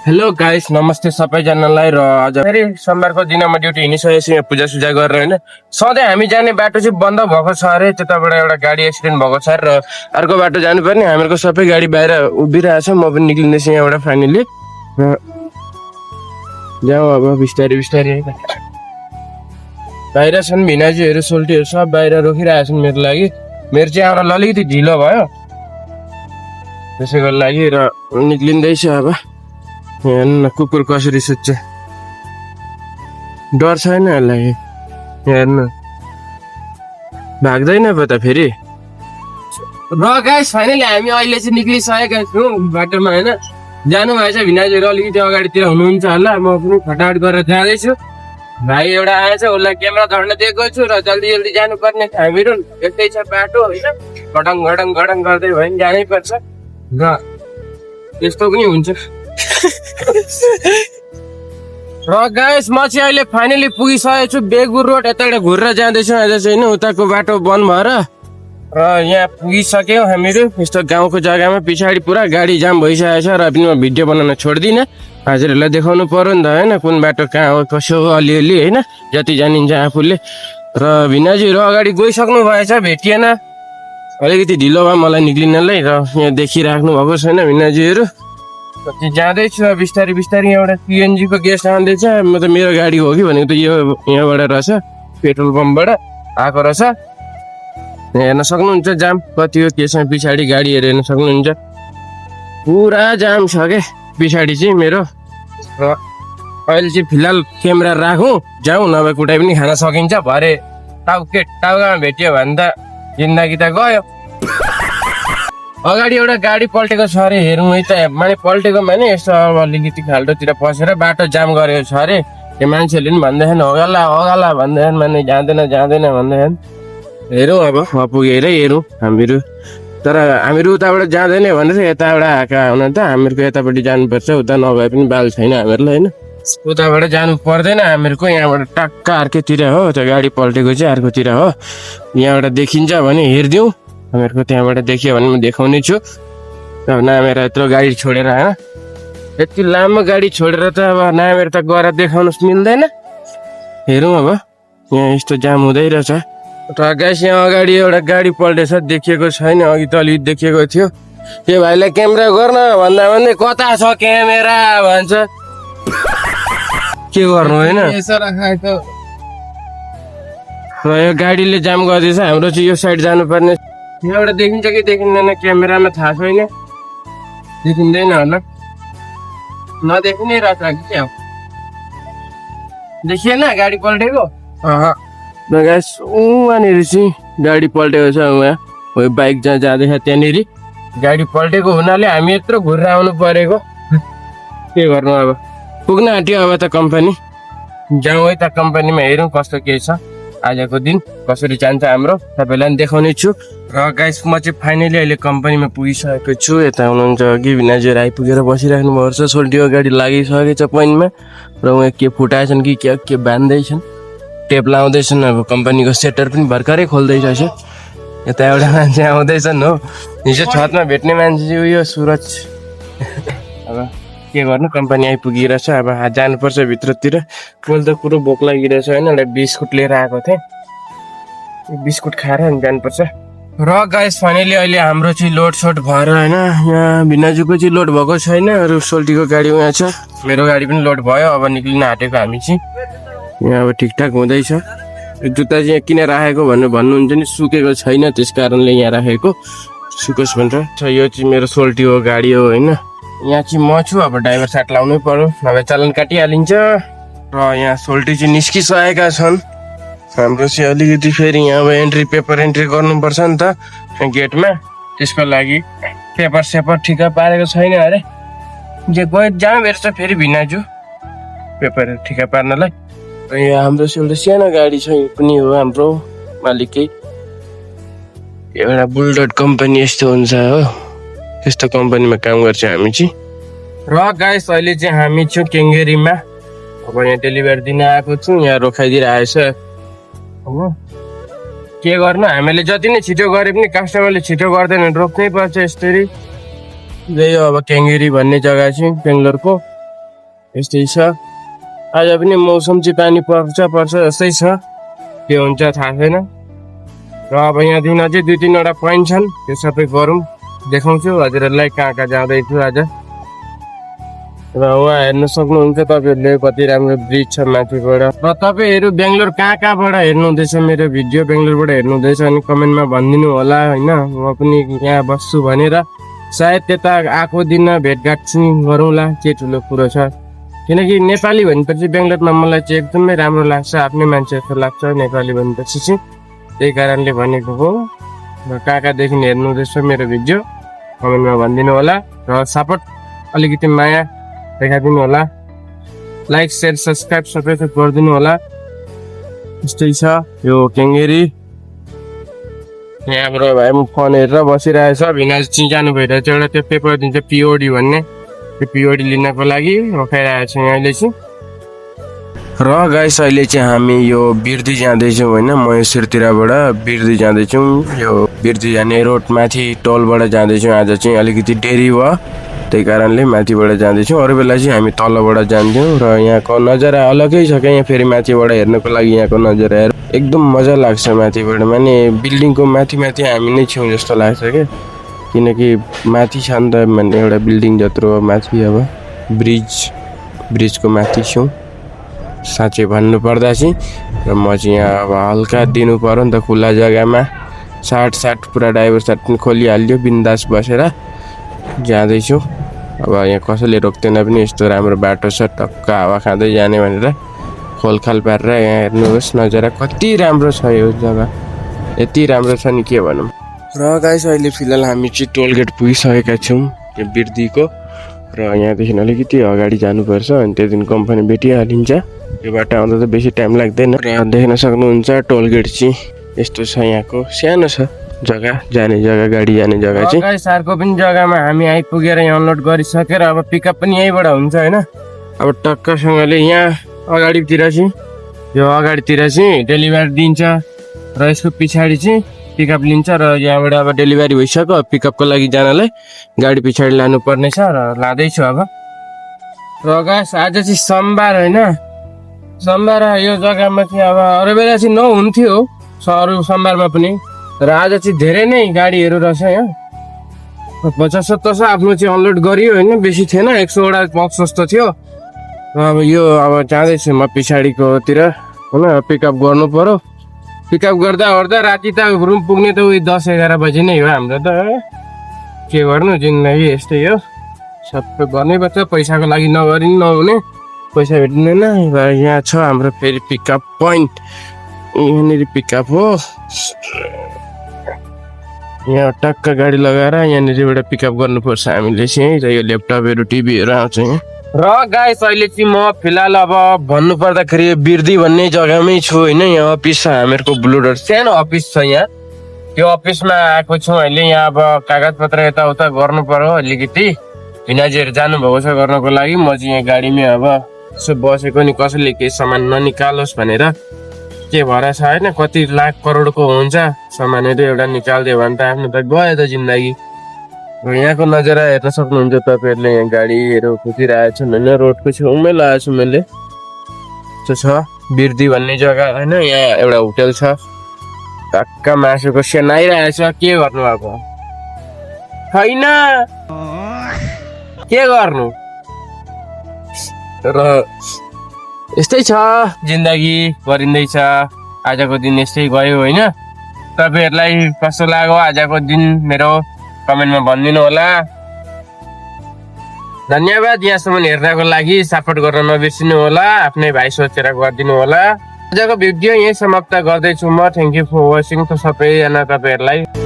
Hello guys, नमस्ते सबैजनालाई। र आज फेरि सोमबारको दिन म ड्युटी हिँडिसकेपछि यहाँ पूजा गरेर होइन, सधैँ हामी जाने बाटो चाहिँ बन्द भएको छ अरे। त्यताबाट एउटा गाडी एक्सिडेन्ट भएको छ र अर्को बाटो जानुपर्ने। हामीहरूको सबै गाडी बाहिर उभिरहेछ। म पनि निक्लिँदैछु यहाँबाट फाइनली। जाउँ अब बिस्तारै बिस्तारै। बाहिर छन् भिनाजुहरू सोल्टीहरू सब बाहिर रोकिरहेको छन् मेरो लागि। मेरो चाहिँ आउन अलिकति ढिलो भयो, त्यसैको लागि र निक्लिँदैछु अब। हेर्नु कुकुर कसरी सुत्छ, डर छैन यसलाई। हेर्नु भाग्दैन पो त फेरि। र गाइस फाइनली हामी अहिले चाहिँ निक्लिसकेका छौँ बाटोमा होइन। जानुभएछ भिनाजुहरू अलिकति अगाडितिर हुनुहुन्छ होला। म पनि फटाफट गरेर जाँदैछु। भाइ एउटा आएछ, उसलाई क्यामेरा धर्न दिएको छु र जल्दी जल्दी जानुपर्ने छ हामीहरू। यस्तै छ बाटो होइन, घडङ घडङ घडङ गर्दै भयो भने जानै पर्छ र त्यस्तो पनि हुन्छ। र गाइस म चाहिँ अहिले फाइनली पुगिसकेको छु बेगुर रोड। यताबाट घुरेर जाँदैछु आज चाहिँ होइन, उताको बाटो बन्द भएर। र यहाँ पुगिसक्यौँ हामीहरू यस्तो गाउँको जग्गामा। पछाडि पुरा गाडी जाम भइसकेको छ र पनि म भिडियो बनाउन छोड्दिनँ। हजुरहरूलाई देखाउनु पर्यो नि त होइन, कुन बाटो कहाँ हो कसो हो अलिअलि होइन, जति जानिन्छ आफूले। र भिनाजुहरू अगाडि गइसक्नु भएछ, भेटिएन। अलिकति ढिलो भयो मलाई निक्लिनलाई र यहाँ देखिराख्नु भएको छैन भिनाजुहरू। जाँदैछु बिस्तारै बिस्तारै। एउटा सिएनजीको ग्यास आउँदैछ। म त मेरो गाडी हो कि भनेको त यो यहाँबाट रहेछ, पेट्रोल पम्पबाट आएको रहेछ। हेर्न सक्नुहुन्छ जाम कति हो त्यसमा। पछाडि गाडीहरू हेर्न सक्नुहुन्छ, पुरा जाम छ क्या पछाडि चाहिँ मेरो। र अहिले चाहिँ फिलहाल क्यामेरा राखौँ, जाउँ नभए कुनै पनि खान सकिन्छ। भरे टाउकामा भेट्यो भने त जिन्दगी त गयो। अगाडि एउटा गाडी पल्टेको छ अरे, हेरौँ है त। माने पल्टेको माने यस्तो अब अलिकति खाल्टोतिर पसेर बाटो जाम गरेको छ अरे। त्यो मान्छेहरूले पनि भन्दैछन् होगाला होगाला भन्दैछन्, माने जाँदैन जाँदैन भन्दैछन्। हेरौँ अब पुगेरै हेरौँ हामीहरू। तर हामीहरू उताबाट जाँदैन भनेर यताबाट आएका हुन त हामीहरूको यतापट्टि जानुपर्छ। उता नभए पनि बाल छैन हामीहरूलाई होइन, उताबाट जानु पर्दैन हामीहरूको। यहाँबाट टक्क अर्कोतिर हो, त्यो गाडी पल्टेको चाहिँ अर्कोतिर हो। यहाँबाट देखिन्छ भने हेरिदिउँ, हामीहरूको त्यहाँबाट देखियो भने म देखाउने छु। नामेर यत्रो गाडी छोडेर होइन, यति लामो गाडी छोडेर त अब नामेर त गएर देखाउनु मिल्दैन। हेरौँ अब यहाँ यस्तो जाम हुँदै रहेछ। र गाइस यहाँ अगाडि एउटा गाडी पल्टेछ, देखिएको छैन। अघि त अलिक देखिएको थियो। त्यो भाइलाई क्यामेरा गर्न भन्दा भन्दै कता छ क्यामेरा भन्छ, के गर्नु होइन। र यो गाडीले जाम गर्दैछ, हाम्रो चाहिँ यो साइड जानुपर्ने। यहाँबाट देखिन्छ कि देखिँदैन क्यामेरामा थाहा छैन, देखिँदैन होला, नदेखिनै रहेछ कि क्या। देखिएन गाडी पल्टेको। गाइस वहाँनिर चाहिँ गाडी पल्टेको छ। उहाँ बाइक जहाँ जाँदैछ त्यहाँनिर गाडी पल्टेको हुनाले हामी यत्रो घुरेर आउनु परेको। के गर्नु अब, पुग्न आँट्यो अब त कम्पनी। जाउँ है त कम्पनीमा, हेरौँ कस्तो के छ आजको दिन, कसरी जान्छ हाम्रो, तपाईँलाई पनि देखाउने छु। र गाइस म चाहिँ फाइनली अहिले कम्पनीमा पुगिसकेको छु। यता हुनुहुन्छ अघि भिनाजुहरू आइपुगेर बसिराख्नु भएको छ। सोल्टीको गाडी लागिसकेको छ पोइन्टमा र उहाँ के फुटाएछन् कि के बान्दैछन्, टेप लाउँदैछन्। अब कम्पनीको सेटर पनि भर्खरै खोल्दैछ। यता एउटा मान्छे आउँदैछन् हो, हिजो छतमा भेट्ने मान्छे चाहिँ उयो सुरज। अब के गर्नु, कम्पनी आइपुगिरहेछ। अब जानुपर्छ भित्रतिर। मैले त कुरो भोक लागिरहेछ होइन, एउटा बिस्कुट लिएर आएको थिएँ, बिस्कुट खाएर अनि जानुपर्छ। र गाइस फाइनली अहिले हाम्रो चाहिँ लोड सोड भएर होइन, यहाँ भिनाजुको चाहिँ लोड भएको छैन। अरू सोल्टीको गाडी उहाँ छ, मेरो गाडी पनि लोड भयो। अब निक्लिन आँटेको हामी चाहिँ। यहाँ अब ठिकठाक हुँदैछ। जुत्ता चाहिँ यहाँ किन राखेको भन्नुहुन्छ नि, सुकेको छैन त्यस कारणले यहाँ राखेको, सुकोस् भनेर। यो चाहिँ मेरो सोल्टी हो गाडी हो होइन। यहाँ चाहिँ म छु, अब ड्राइभर साट लाउनै पर्यो नभए चलन काटिहालिन्छ। र यहाँ सोल्टी चाहिँ निस्किसकेका छन् हाम्रो चाहिँ। अलिकति फेरि यहाँ अब एन्ट्री पेपर एन्ट्री गर्नुपर्छ नि त गेटमा, त्यसको लागि पेपर सेपर ठिक्क पारेको छैन अरे। जे गयो जहाँ भेट्छ फेरि भिनाजु पेपर ठिक्क पार्नलाई। यहाँ हाम्रो एउटा सानो गाडी छ, यो पनि हो हाम्रो मालिकै। एउटा बुलडोट कम्पनी यस्तो हुन्छ हो, यस्तो कम्पनीमा काम गर्छ हामी चाहिँ। र गाइस अहिले चाहिँ हामी छौँ केङ्गेरीमा। अब यहाँ डेलिभरी दिन आएको छु, यहाँ रोखाइदिएर आएछ हो। के गर्नु, हामीले जति नै छिटो गरे पनि कस्टमरले छिटो गर्दैन, रोक्नै पर्छ यसरी। यही हो अब केङ्गेरी भन्ने जग्गा चाहिँ बेङ्गलोरको। यस्तै छ। आज पनि मौसम चाहिँ पानी पर्छ जस्तै छ, के हुन्छ थाहा छैन। र अब यहाँदेखि अझै 2-3 पोइन्ट छन्, त्यो सबै गरौँ, देखाउँछु हजुरहरूलाई कहाँ कहाँ जाँदैछु आज। र उहाँ हेर्न सक्नुहुन्छ तपाईँहरूले कति राम्रो ब्रिज छ माथिबाट। र तपाईँहरू बेङ्गलोर कहाँ कहाँबाट हेर्नुहुँदैछ मेरो भिडियो, बेङ्गलोरबाट हेर्नुहुँदैछ भने कमेन्टमा भनिदिनु होला होइन। म पनि यहाँ बस्छु भनेर सायद त्यता आएको दिन भेटघाट चाहिँ गरौँला, के ठुलो कुरो छ। किनकि नेपाली भनेपछि बेङ्गलोरमा मलाई चाहिँ एकदमै राम्रो लाग्छ, आफ्नै मान्छे जस्तो लाग्छ नेपाली भनेपछि चाहिँ। त्यही कारणले भनेको हो। र कहाँ कहाँदेखि हेर्नुहुँदैछ मेरो भिडियो कमेन्टमा भनिदिनु होला। र सपोर्ट अलिकति माया देखाइदिनु होला, लाइक सेयर सब्सक्राइब सबै थोक गरिदिनु होला। यस्तै छ यो केङ्गेरी। यहाँ हाम्रो भाइ फोन हेरेर बसिरहेछ, भिनाज चाहिँ जानु भइरहेछ एउटा त्यो पेपर दिन्छ पिओडी भन्ने, त्यो पिओडी लिनको लागि रोकाइरहेको छ यहाँ अहिले चाहिँ। र गाइस अहिले चाहिँ हामी यो बिर्दी जाँदैछौँ होइन, महेश्वरतिरबाट बिर्दी जाँदैछौँ। यो बिर्दी जाने रोड माथि टोलबाट जाँदैछौँ। आज चाहिँ अलिकति देरी भयो, त्यही कारणले माथिबाट जाँदैछौँ। अरू बेला चाहिँ हामी तलबाट जान्थ्यौँ। र यहाँको नजारा अलग्गै छ क्या, यहाँ फेरि माथिबाट हेर्नको लागि यहाँको नजारा एकदम मजा लाग्छ माथिबाट। माने बिल्डिङको माथि माथि हामी नै छौँ जस्तो लाग्छ क्या, किनकि माथि छ नि त माने एउटा बिल्डिङ जत्रो माथि। अब ब्रिजको माथि छौँ साँच्चै भन्नुपर्दा चाहिँ। र म चाहिँ यहाँ अब हल्का दिनु पऱ्यो नि त खुल्ला जग्गामा, साट पुरा ड्राइभर साट पनि खोलिहाल्यो, बिन्दास बसेर जाँदैछु। अब यहाँ कसैले रोक्दैन पनि, यस्तो राम्रो बाटो छ, टक्क हावा खाँदै जाने भनेर खोलखाल पारेर। यहाँ हेर्नुहोस् नजारा कति राम्रो छ यो जग्गा, यति राम्रो छ नि के भनौँ। र गाइस अहिले फिलहाल हामी चाहिँ टोलगेट पुगिसकेका छौँ यो बिर्दीको। र यहाँदेखि अलिकति अगाडि जानुपर्छ, अनि त्यो दिन कम्पनी भेटिहालिन्छ। यो बाटो आउँदा त बेसी टाइम लाग्दैन। र देख्न सक्नुहुन्छ टोलगेट चाहिँ यस्तो छ, यहाँको सानो छ जग्गा, जाने जग्गा, गाडी जाने जग्गा चाहिँ। गाइस अर्को पनि जग्गामा हामी आइपुगेर यहाँ अनलोड गरिसकेर अब पिकअप पनि यहीँबाट हुन्छ होइन। अब टक्कसँगले यहाँ अगाडितिर चाहिँ डेलिभरी दिन्छ, र यसको पछाडि चाहिँ पिकअप लिन्छ। र यहाँबाट अब डेलिभरी भइसक्यो, पिकअपको लागि जानलाई गाडी पछाडि लानु पर्नेछ र लाँदैछु अब। र गाइस आज चाहिँ सोमबार होइन, सोमबार यो जग्गामा चाहिँ अब अरू बेला चाहिँ नहुन्थ्यो अरू सोमबारमा पनि, र आज चाहिँ धेरै नै गाडीहरू रहेछ यहाँ। 50-70 आफ्नो चाहिँ अनलोड गरियो होइन, बेसी थिएन, 100 बक्स जस्तो थियो। अब यो अब जाँदैछु म पछाडिकोतिर होइन, पिकअप गर्नु पर्यो। पिकअप गर्दा राति त रुम पुग्ने त उयो 10-11 बजी नै हो हाम्रो त। के गर्नु, जिन्दगी यस्तै हो, सबै गर्नै पर्छ, पैसाको लागि नगरी नहुने, पैसा भेट्दैन। यहाँ छ हाम्रो फेरि पिकअप पोइन्ट, यहाँनिर पिकअप हो। यहाँ टक्क गाडी लगाएर यहाँनिरबाट पिकअप गर्नुपर्छ हामीले चाहिँ। र यो ल्यापटपहरू टिभीहरू आउँछ यहाँ। र गाइस अहिले चाहिँ म फिलहाल अब भन्नुपर्दाखेरि बिर्दी भन्ने जग्गामै छु होइन। यहाँ अफिस छ हामीहरूको, ब्लुडर सानो अफिस छ यहाँ, त्यो अफिसमा आएको छु अहिले। यहाँ अब कागज पत्र यताउता गर्नु पर्यो अलिकति, भिनाजीहरू जानुभएको छ गर्नको लागि। म चाहिँ यहाँ गाडीमै अब यसो बसेको नि, कसैले केही सामान ननिकालोस् भनेर। के भएर छ होइन, कति लाख करोडको हुन्छ सामानहरू, एउटा निकालिदियो भने त आफ्नो त गयो त जिन्दगी। र यहाँको नजारा हेर्न सक्नुहुन्छ तपाईँहरूले, यहाँ गाडीहरू कुदिरहेछन् होइन, रोडको छेउमै लगाएको छु मैले। त्यो छ बिर्दी भन्ने जग्गा होइन, यहाँ एउटा होटल छ, टक्क मासुको सेन आइरहेछ। के गर्नु अब छैन, के गर्नु। र यस्तै छ जिन्दगी, गरिँदैछ। आजको दिन यस्तै गयो होइन। तपाईँहरूलाई कस्तो लाग्यो आजको दिन मेरो कमेन्टमा भनिदिनु होला। धन्यवाद यहाँसम्म हेर्नको लागि, सपोर्ट गर्न नबिर्सिनु होला, आफ्नै भाइ सोचेर गरिदिनु होला। आजको भिडियो यहीँ समाप्त गर्दैछु म। थ्याङ्क यू फर वाचिङ सबैजना तपाईँहरूलाई।